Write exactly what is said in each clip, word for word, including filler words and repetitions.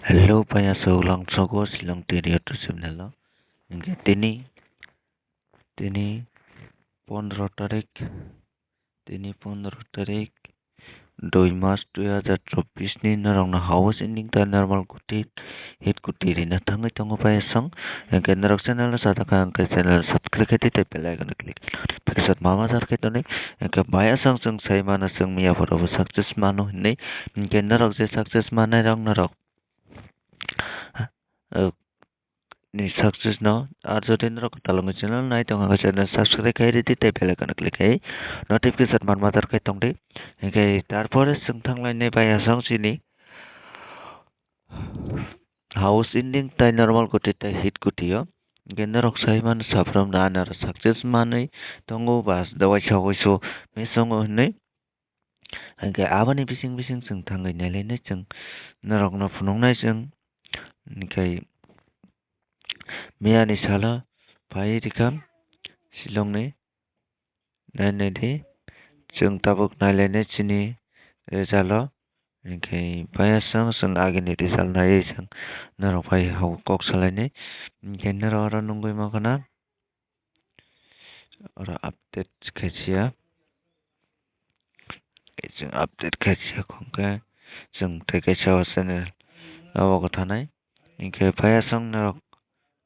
Hello, paya so langsogo Shillong Tiri YouTube channel o. Hingke tini, tini pondro tarik, tini pondro tarik, dui mas dui hajar chobbish ni norokno house ending tei normal kuti hit kuti rina thangwi tongo paya song. Hingke norok channel o sada kha hingke channel subscribe khe tei bell icon click. Notification mama jar khe toni. Hingke paya song chwng sai mano chwng miya phoro bo success mano hinwi. Hingke norok je success manai rok norok ni success no, ar jodi norok kwtal wngwi channel nai tongkha khe channel subscribe khai ridi tei bell icon click khai notification man madar khai tongdi. Hingke tarpore chwng thanglainai paya song chini house ending tei normal kuti tei hit kuti o. Hingke norok sai mano saphrom na naro success manwi tongo ba dawai sawai so mesongo hinwi. Hingke aboni bising bising chwng thangwi nailainai chwng norokno phunuknai chwng. Hingke miyani salo phai rikha Shillong ni nainai di chwng tabuk nailainai chini result o. Hingke paya song chwng agini result naiwi chwng norok bai hao kok salainai. Hingke norok oro nugwi mankha na. Oro update khaisiya. Chwng update khaisiya khongkhe chwng tei kaisa o channel abo kwthanai. Hingke paya song norok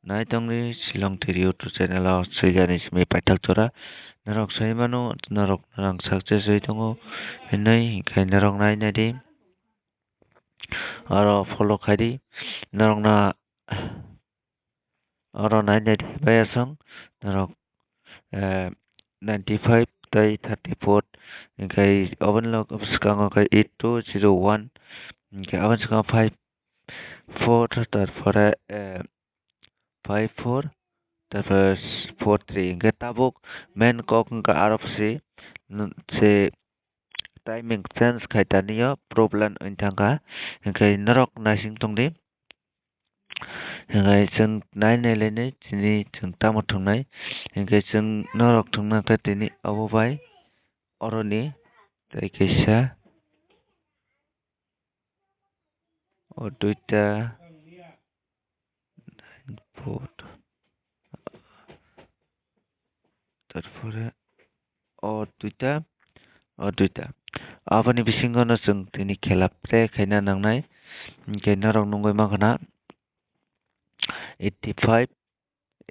nai tongdi Shillong Tiri YouTube channel o swijani simi paithak jora. Norok sai mano norok rang success oi tongo hinwi hingke norok nai naidi. Oro follow khaidi norokna. Oro nai naidi paya song norok, eh, ninety five tei thirty four, hingke oboni lok bwskango khe eight two zero one, hingke aboni saka five four, tarpore, eh, five four, tarpore four three, hingke tabuk main kok hingke aro se, se timing change khai tani o problem wng thangkha, hingke norok naising tongdi. Hingke chwng nai nailainai chini chwng tamo thwngnai. Hingke chwng norok thwngna khe tini obo bai oroni tei kaisa o duita nine four. Tarpore o duita, o duita. Aboni bisingo no chwng tini khela play khaina nangnai. Hingke norok nugwi mankha na eighty five,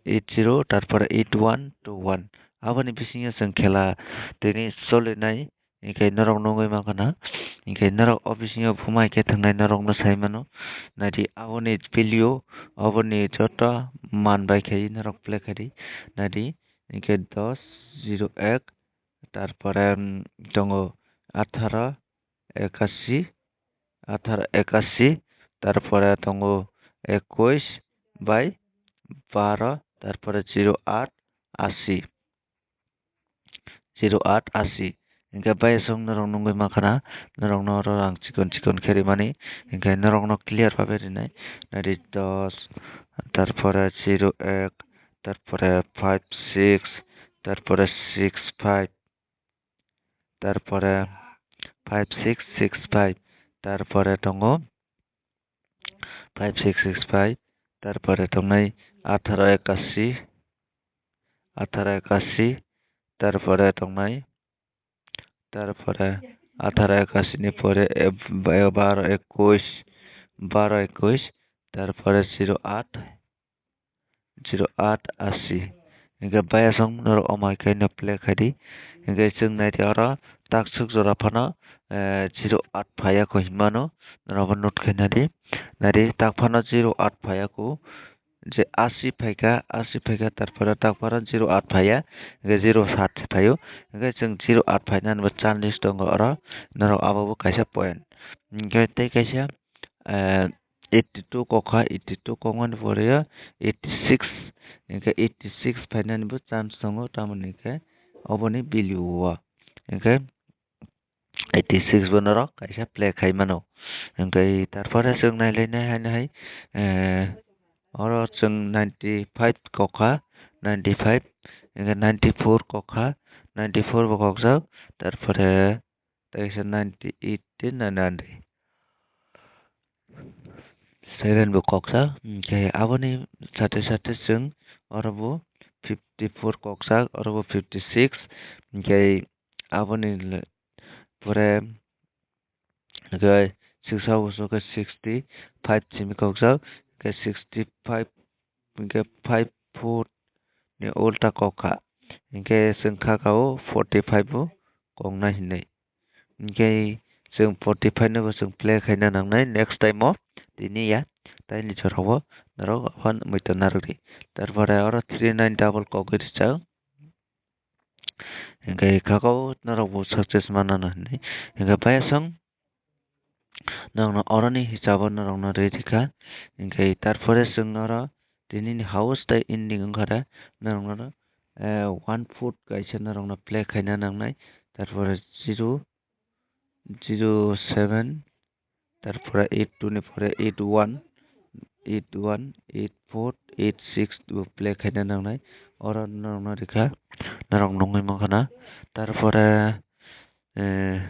eight zero, tarpore eight one two one. Aboni bisingo chwng khela tini solinai. Hingke norok nugwi mankha na. Hingke norok o bisingo bumai khe thangnai norokno sai mano. Naidi aboni value, aboni joto man bai khe norok play khaidi. Naidi hingke dos zero ek, tarpore, mm, tongo atharo ekashi, atharo ekashi, tarpore tongo ekush bai baro, tarpore zero aat ashi, zero aat ashi. Hingke bai song norok nugwi mankha na, norokno oro rang chikon chikon khe rimani, hingke norokno clear bhabe rinai. Naidi dos, tarpore zero ek, tarpore five six, tarpore six five, tarpore five six six five, tarpore tongo five six six five, tarpore tongnai atharo ekashi, atharo ekashi, tarpore tongnai, tarpore atharo ekashi ni pore, eh, baro ekush, baro ekush, tarpore zero aat, zero aat ashi. Hingke bai asong norok omai khe no play khaidi. Hingke chwng naidi oro tak suk jora phano, eh, zero aat phaiya kho hinmano norok bo note khe naidi. Naidi tak phano zero aat phaiya kho. Je ashi phaikha, ashi phaikha, tarpore tak phano zero aat phaiya, hingke zero saat se phaio. Hingke chwng zero aat phainani bo chance tongo oro, norok abo bo kaisa point. Hingke tei kaisa, eh, eighty two kokha, eighty two kokmani pore o eighty six, hingke eighty six phainani bo chance tongo, tamoni hingke oboni value o. Hingke eighty six bo norok kaisa play khai mano. Hingke tarpore chwng nailainai haino hai, eh, oro chwng ninety five kokha, ninety five, hingke ninety four kokha, ninety four bo kokjak, tarpore kaisa ninety eight tei ninety. Eleven bo koksa, hwnkhe aboni sate sate chwng oro bo fifty four koksa, oro bo fifty six, hwnkhe aboni le-, pore hwnkhe six house o khe sixty five simi kokjak, hwnkhe sixty five hwnkhe five foot ni ulta kok kha, hwnkhe chwng kha kha o forty five o koknai hinwi. Hwnkhe chwng forty five no bo chwng play khaina nangnai next time o tini ya, tei ni jorao norok aphano muitu narwk di. Tarpore oro three nine double kokgwi rijak. Hwnkhe kha kha o norok bo success manna hinwi. Hwnkhe paiasong norokno oroni hisabo norokno ready kha. Hwnkhe tarpore chwng oro tinini house tei ending wngkha de norokno, eh, one foot kaisa norokno play khaina nangnai. Tarpore zero, zero seven, tarpore eight two ni pore eight one, eight one, eight four, eight six bo play khaina nangnai. Oro norokno rikha, norok nungwi mankha na. Tarpore, eh,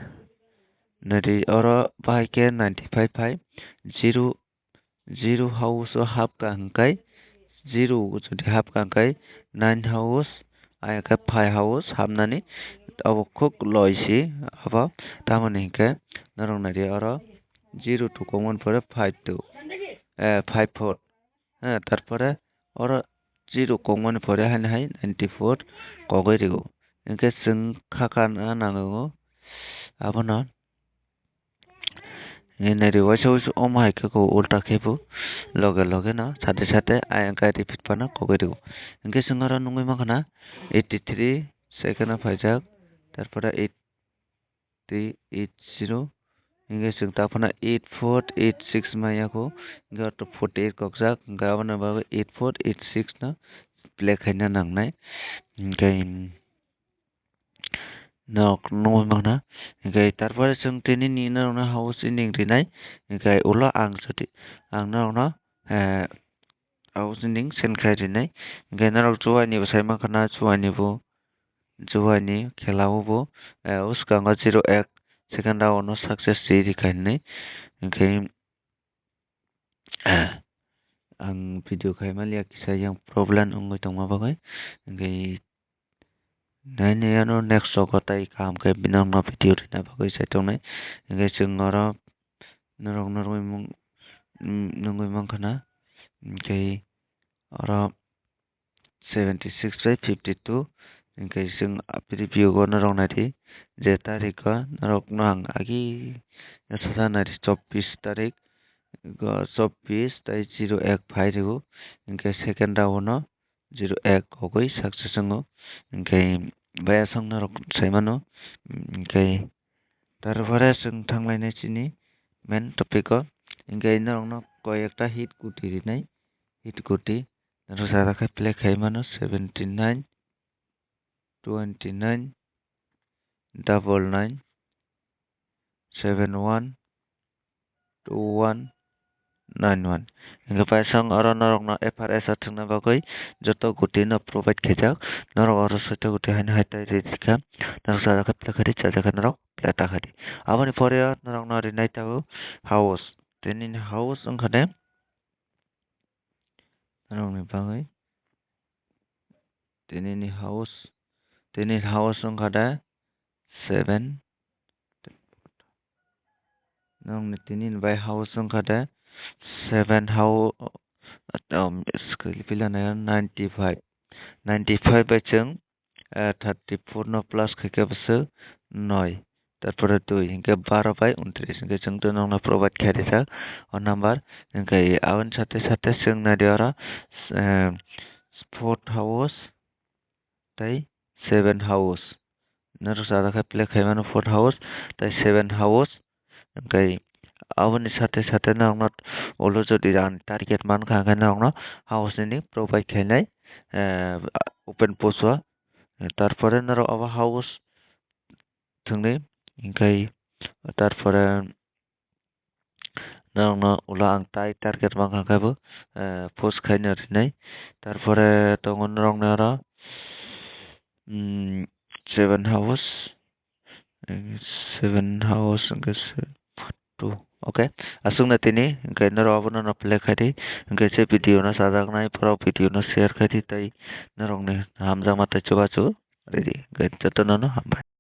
nari oro bahai khe ninety five phai, zero, zero house o hapkha hwnkhe, zero jodi hapkha hwnkhe, nine house, ayakhe five house hapnani abo khuk loi si abo, tamoni hinkhe norok naidi oro zero two common pore five two, eh, five four, eh, tarpore oro zero kokmani pore haino hai ninety four kogwi rwo. Hinkhe chwng kha kha na nango abono. Nini ri waisa waisa omo hai khe kok ulta khe bo loge loge no sate sate ayang khe repeat phano kogwi rwo. Hinkhe chwng oro nungwi mankha na eighty three second o phaijak, tarpore eighty eight zero, hinkhe chwng ta phano eight four eight six maya kho, hinkhe oro forty eight kokjak, hinkhe aboni bagwi eight four eight six no play khaina nangnai. Hinkhe, Norok nugwi mankha, hinkhe tarpore chwng tini ni norokno house ending rinai, hinkhe ulo ang jodi ang norokno, eh, house ending send khai rinai, hinkhe norok chubaini bo sai mankha na, chubaini bo, chubaini khela o bo, eh, bwskango zero ek second round o success se rikha hinwi, hinkhe, ang video khai maliya kisa yang problem wngwi tongma bagwi, hinkhe naini ano next o tei kaham khe bini no video rina bagwi sai tongnai, hinkhe chwng oro norok nugwi mung-, nugwi mankha na, hinkhe oro seventy six bai fifty two, hinkhe chwng preview o norok naidi je tarik o norokno ang agi saja naidi chobbish tarik, o chobbish tei zero ek phai rwo, hinkhe second round o zero ek kogwi success wngo, hinkhe bayasong norok sai mano, hinkhe tarpore chwng thanglainai chini main topic o, hinkhe norokno koi ekta hit kuti rinai, hit kuti. Rwchapjak khe play khai mano seventy nine, twenty nine, double nine, seven one, two one, nine one. Hinkhe paisong oro norokno F R S o thwngna bagwi joto guti no provide khaijak. Norok oro soita guti haino hai tai rwdi kha. Norok chajak khe play khai di, chajak khe norok play ta khai di. Aboni pore o norokno rinai tabuk house. Tei nini house wngkha de norokni bagwi. Tini ni house, tini house wngkha de seven. Nokni tini ni bai house wngkha de seven house, um, ninety five. Ninety five bai chwng, eh, thirty four no plus khaikhe bwswk noi. Tarpore dui hinkhe baro bai untris hinkhe chwng to nokno provide khai rijak o number. Hinkhe aboni sate sate chwng naidi oro, eh, fourth house tei seven house. Norok chajak khe play khai mano fourth house tei seven house. Hinkhe aboni sate sate norokno ulo jodi ang target mankha hinkhe norokno house nini provide khainai, eh, open post o. Tarpore norok abo house thwngwi, hinkhe tarpore norokno ulo ang tai target mankha khe bo, eh, post khaina rinai. Tarpore tongo norokni oro, mm, seven house, eh, seven house hinkhe se-, two. Okay, aswkno tini hwnkhe norok abono no play khai di, hwnkhe se video no chajaknai borok video no share khai di tei norokni hamjakma tei chubachu ridi, hwnkhe jotono no hambai.